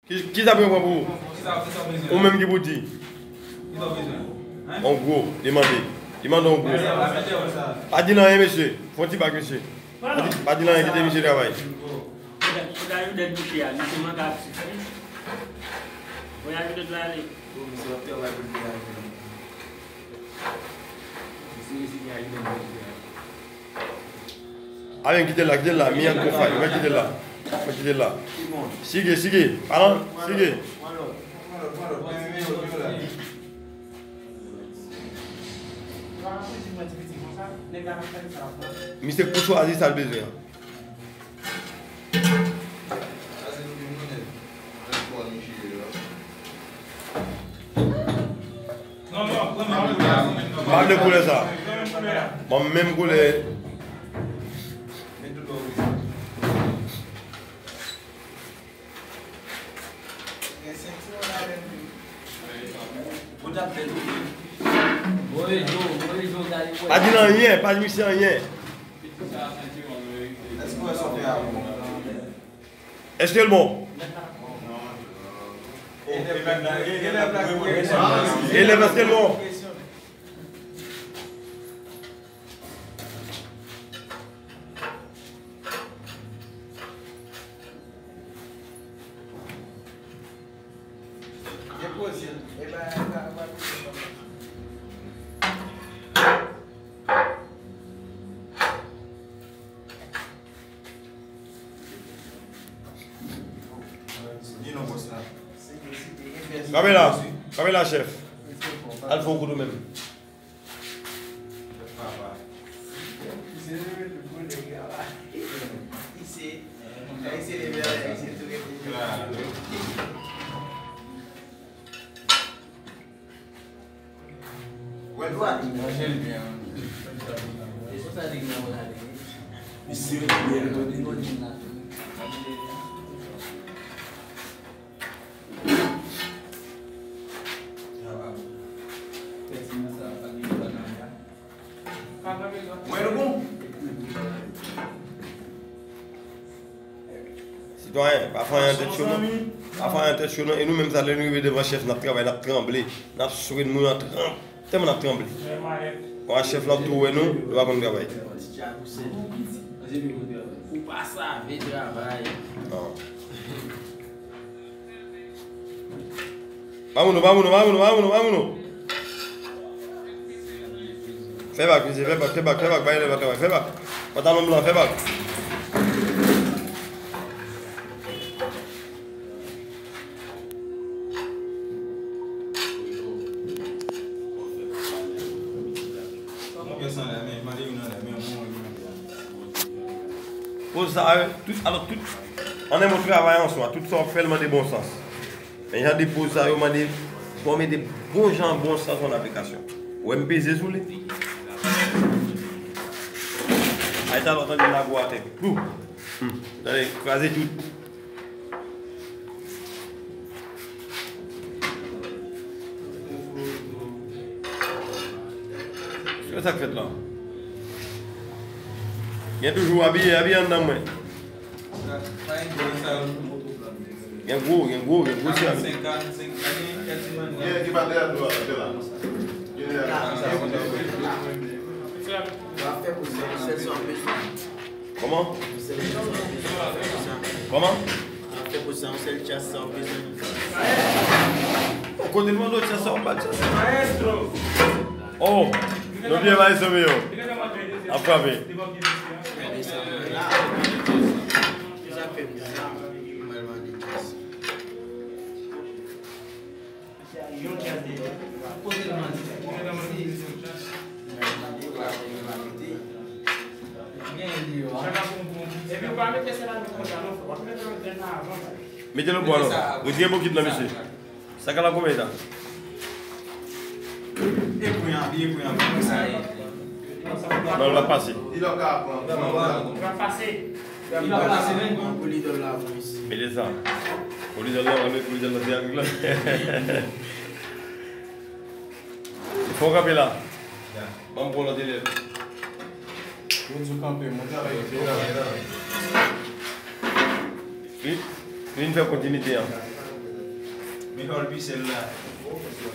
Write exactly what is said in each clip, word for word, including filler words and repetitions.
Ki, ki sa pou yo pran pou ou? Ou menm ki pou di. On gwo, li mande. Li mande on gwo. Pa di l anyen, mesye. Fè on ti bak, mesye. Pa di, pa di l anyen, kite misye travay. Alen, kite l la, kite l la, mi an kou fay, mwen kite l la, mwen kite l la. Sige, sige, Alan, sige. Misye kou chwazi sa l bezwen an. M pa vle koulè sa. Ban m menm koulè. Pa di l anyen, pa di misye anyen. Èske l bon? Elèv, èske l bon? Kanpe la, kanpe la, chèf. Al fè yon kout ou menm. Sitwayen, pa fè anyen nan tèt cho non. Pa fè anyen nan tèt cho non. E nou menm sa, lè nou rive devan chèf, n ap travay, n ap tranble. N ap swete, moun an tranble. Tèlman n ap tranble. Kon chèf lan tou wè nou, nou pa konn travay. Ou pa save travay. Non. Ba moun nou, ba moun nou, ba moun nou, ba moun nou, ba moun nou. Fè bak, mesye, fè bak, fè bak, fè bak, bay elèv la travay, fè bak. Pantalon blan, fè bak. Poz sa yo, tout, alò, tout, an en mo, travay an swa, tout sa w ap fè, l mande bon sans. Men jan de poz sa yo mande pou w mete bon jan bon sans an aplikasyon. Ou wè m peze sou li? Ay, talè w tande lago atè. Pou! Hmm. Tande, kraze tout. Se sa k fèt la. Gen toujou abiye, abiye anndan mwen. Gen gwo, gen gwo, gen gwo se abiye. Kòman? Kòman? Kote l mande w chans sa, w pa chans. Oh, nou byen bay sou yo. Ap frape. Mete l bò non. Retire bokit lan, mesye. Sa ka la konbyen tan? Non, l ap pase. Mete sa. Pou lidòl la, mete pou lidòl la, se avèk la. Fò w kanpe la. Ban m pran lòt elèv. Yo di w kanpe, mwen travay. Vin, vin fè kontinite an. Mihol Pisel la.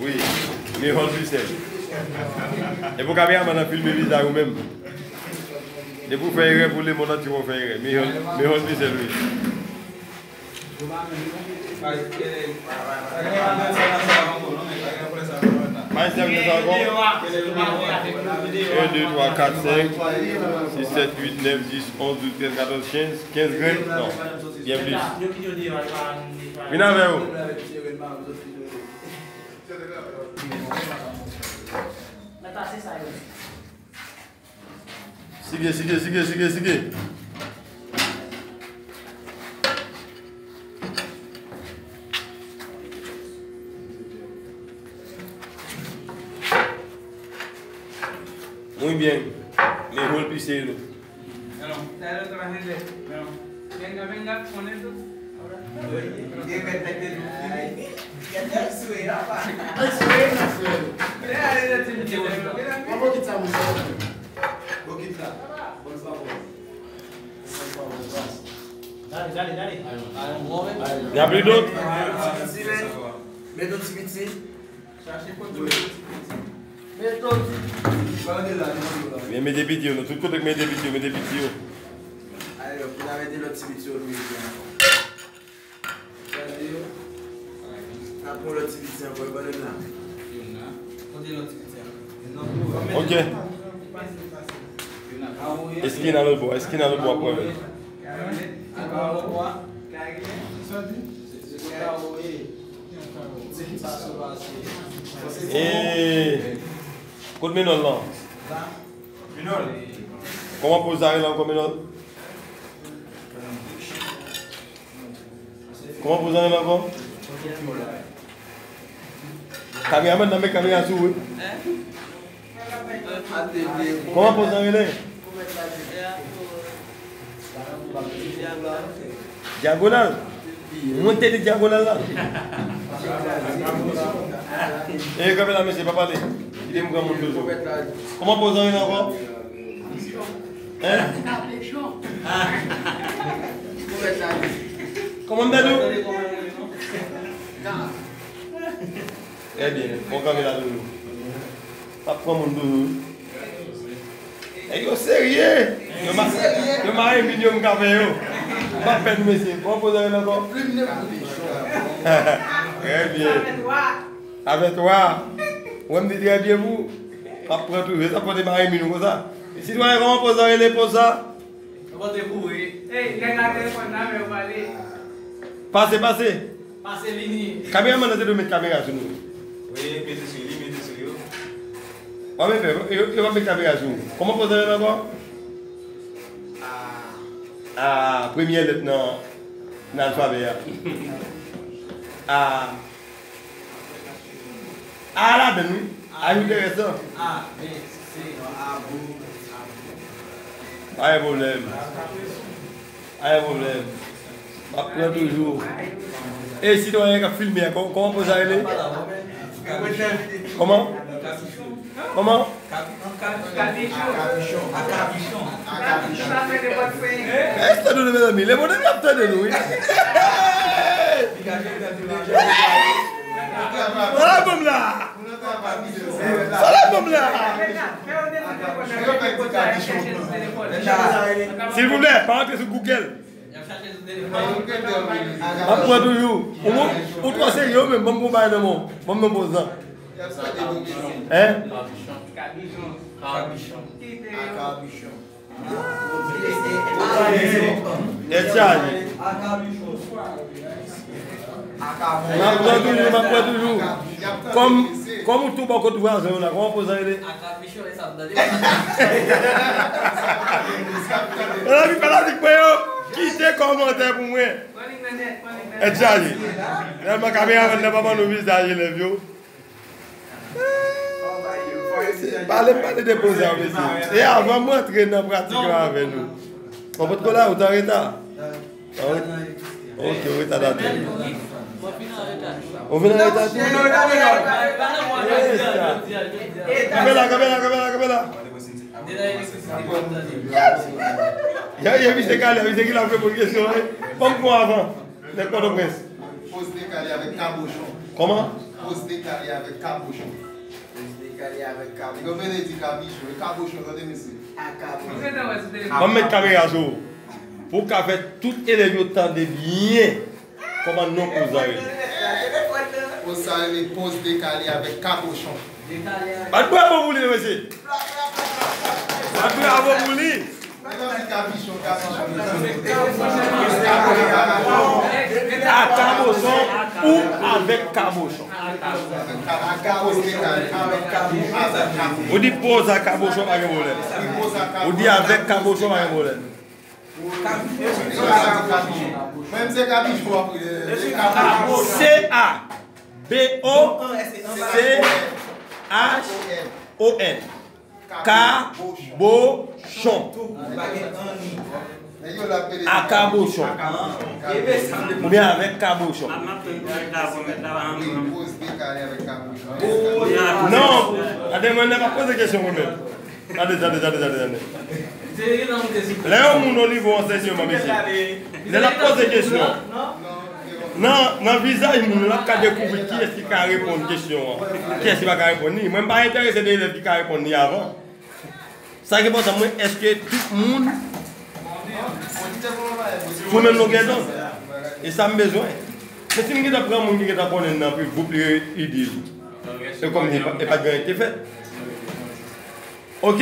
Wi, Mihol Pisel. E pou kameramann nan filme vizaj ou menm. Depi w fè erè pou lemonn antye, w fè erè. Mihol, Mihol Pisel, wi. Majestè, vin sa ankò. En, de, twa, kat, senk, sis, sèt, uit, nèf, dis, onz, douz, trèz, katòz, kenz, kenz grenn? Non. Byen plis. Vin avè yo. Sige, sige, sige, sige, sige. Muy bien. Mihol Pisel. Venga, venga, con esto. Ay, suena, pa. Ay, suena, suena. Vamos a quitar un poco. Vamos a quitar, por favor. Por favor, gracias. Dale, dale, dale. Ay, ay, ay. Gen plis dòt? Mete yon ti piti. Men mete piti yo, nou tout kote k mete piti yo, mete piti yo. Ok. Èske nan lòt bò? Èske nan lòt bò ap pran? Eee, kot Menòl lan? Kòman poz sa rele ankò, Menòl? Kòman poz sa rele ankò? Kameramann nan met kamera sou ou, wi. Kòman poz sa rele? Dyagonal? Mwen te di dyagonal la. E kanpe la, mesye, pa pale. Kite m granmoun toujou. Kòman poz sa rele ankò? Hein? Kòman m ta di w? Ebyen, bon kanpe la toujou. Ap pran moun toujou. Nèg yo serye. Yo ma-, yo mare min yo, m ka fè yo. M pa pè nou, mesye. Bon, poze rele ankò. Trè byen. Avè twa. Ou wè m di trè byen pou ou. M ap pran toujou. E sa pote mare min ou konsa. Sitwayen, kòman poze rele, poze sa? Yo pote kouri. Ey, nèg la telefòn nan men yo pale. Pase, pase. Pase vini. Kameramann nan te dwe met kamera sou nou. Wi, mete sou li, mete sou yo. W ap fè, yo, yo p ap met kamera sou ou. Kòman poze rele ankò? A. A, premyè lèt nan, nan alfabè a. A. A ladann, wi. A enteresan. A, B, C, A, bou, A, bou. Pa gen pwoblèm. Pa gen pwoblèm. M ap pran toujou. E sitwayen k ap filme a, kò-, kòman poze sa rele? Kòman? Kòman? Kabichon. Kabichon. Kabichon. Kabichon. Èske tande nou, mezanmi? Lemonn ap tande nou, wi. Sa la, banm la. Sa la, banm la. Silvouplè, pa antre sou Google. M ap pran toujou. Ou, ou twò serye ou menm, ban m yon bagay nan men w. Ban m nan poz lan. Hein? Kabichon. Kabichon. Tèt chaje. M ap pran toujou, m ap pran toujou. Kòm, kòm ou tou bò kot vwazen yo la, kòman poze sa rele? Mezanmi, fanatik mwen yo, kite kòmantè pou mwen. Tèt chaje. Tèlman kameramann nan pa ban nou vizaj elèv yo. Pale, pale de poze a, mesye. E avan m rantre nan pratik la avè nou. Ou potko la, ou t an reta? An reta? Ok, ou reta datè. Ou vin an reta tou? Yes, sa. Kanpe la, kanpe la, kanpe la, kanpe la. Ye, ye, misye kalè, misye ki la pou reponn kesyon, wi. Ban m pran avan. Nèg Pòtoprens. Poz dekale avèk kabochon. Kòman? Poz dekale avèk kabochon. Poz dekale avèk kabochon. Yo vle di kabichon, e kabochon, tande mesye. A kabochon. Ban m met kamera sou ou. Pou w ka fè tout elèv yo tande byen. Kòman non poz la rele? Poz sa rele poz dekale avèk kabochon. Bat bravo pou li, mesye. Bat bravo pou li. Mwen di kabichon, kabichon. A kabochon ou avèk kabochon? Poz dekale avèk kabochon. Ou di poz a kabochon, pa gen pwoblèm. Ou di avèk kabochon, pa gen pwoblèm. Mwen se kabichon. C A B O C H O N. Kabochon. A kabochon. Oubyen avèk kabochon. Non, gade mwen, nan pa poze kesyon mwen menm. Gade, gade, gade, gade, gade. Lè yon moun o nivo ansèyman, mesye, lè l ap poze kesyon, nan, nan vizaj moun, l ap ka dekouvri kiyès ki ka reponn kesyon an, kiyès ki pa ka reponn li. Mwen, m pa enterese de elèv ki ka reponn li avan. Sa ki enpòtan mwen, èske tout moun sou menm longè dond? E sa m bezwen. Men si m gentan pran moun ki gentan konnen nan pi gwoup li, li di l. E kòm li pa, e pa t gen anyen ki te fèt. Ok,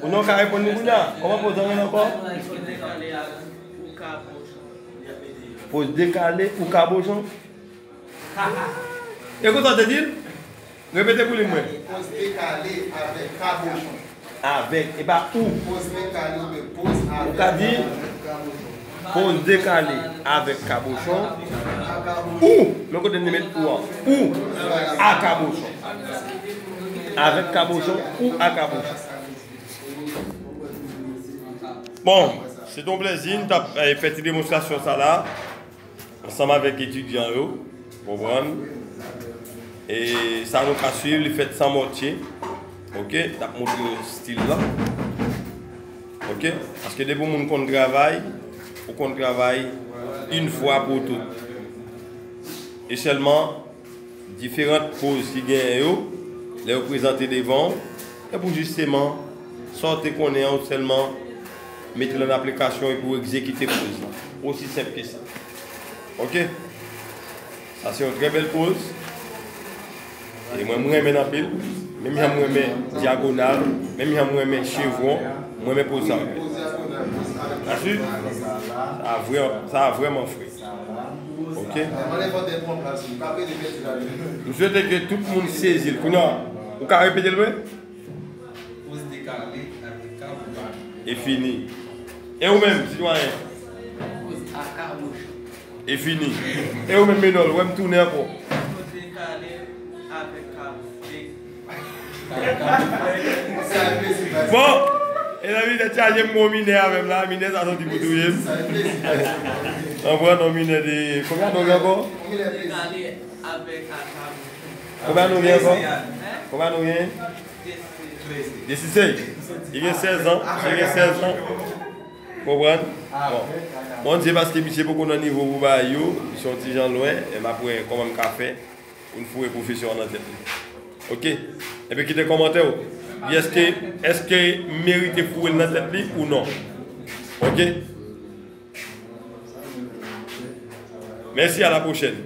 ou nan ka reponn li kounye a. Kòman poz la rele ankò? Poz dekale ou kabochon? E konsa w te di l? Repete pou li mwen. Poz dekale avèk kabochon. Avèk, e pa ou. Poz dekale oubyen poz avèk kabochon. Ou ka di poz dekale avèk kabochon. Ou, men kote n te met ou an. Ou a kabochon. Avèk kabochon, ou a kabochon. Bon, se t on plèzi, n t ap, eh, fè ti demonstrasyon sa la. Ansanm avèk etidyan yo, konprann? E sa nou ka swiv, li fèt san mòtye. Ok, n ap montre yo stil la. Ok, paske depi yon moun konn travay, ou konn travay yon fwa pou tout. E sèlman, diferan poz ki genyen yo, lè yo prezante devan w, e pou jisteman, sa w te konnen an, ou sèlman mete l an aplikasyon epi w egzekite poz la. Osi senp ke sa. Ok? Sa se yon trè bèl poz. E mwen, m renmen l anpil. Menm jan m renmen dyagonal, menm jan m renmen chevron, m renmen poz sa anpil. Sa si? Sa vrè, sa vrèman fre. Ok? M swete ke tout moun sezi l. Kounye a, ou ka repete l mwen? Poz dekale avèk kabochon. E fini. E ou menm, sitwayen? Poz a kabochon. E fini. E ou menm, Menòl, wè m tounen ankò. Poz dekale avèk kabochon. Bon, e nan minè chaje m gon minè avè m la, minè sa soti pou touye m. Anprann yon minè de, konbyen non li ankò? Poz dekale avèk kabochon. Konbyen non li ankò? Konbyen non li? Jesi sèz. Li gen sèz an, li gen sèz an. Konprann? Bon. Bondye, paske misye poko nan nivo pou bagay yo, misye yon ti jan lwen, e m ap wè kòman m ka fè pou n foure pwofesyon an nan tèt li. Ok? Epi kite kòmantè w. Di èske, èske m merite foure l nan tèt li ou non? Ok? Mèsi, a la pwochèn.